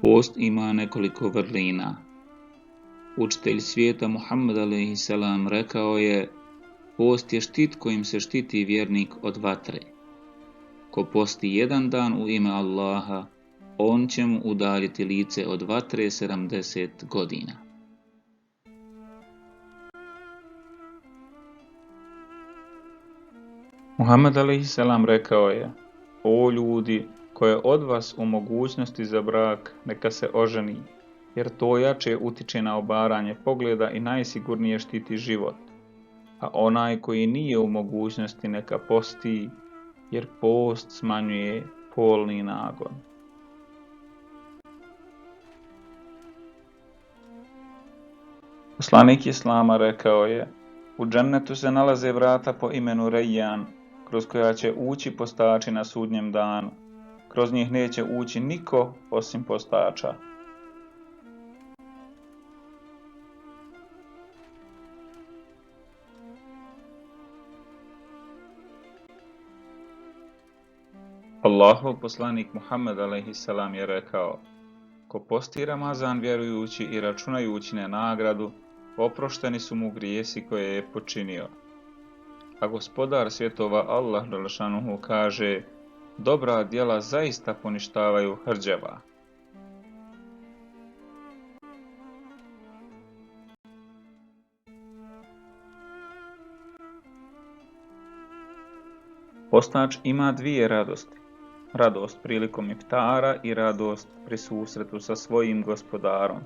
Post ima nekoliko vrlina. Učitelj svijeta Muhammed a.s. rekao je: post je štit kojim se štiti vjernik od vatre. Ko posti jedan dan u ime Allaha, on će mu udaljiti lice od vatre 70 godina. Muhammed a.s. rekao je: o ljudi, ko je od vas u mogućnosti za brak, neka se oženi, jer to jače utiče na obaranje pogleda i najsigurnije štiti život. A onaj koji nije u mogućnosti, neka posti, jer post smanjuje polni nagon. Poslanik Islama rekao je: u džennetu se nalaze vrata po imenu Rejjan, kroz koja će ući postači na sudnjem danu. Kroz njih neće ući niko osim postača. Allahov poslanik Muhammed a.s. je rekao: ko posti Ramazan vjerujući i računajući na nagradu, oprošteni su mu grijesi koje je počinio. A gospodar svjetova Allah dželešanohu kaže: dobra djela zaista poništavaju hrđava. Postač ima dvije radosti: radost prilikom iftara i radost pri susretu sa svojim gospodarom.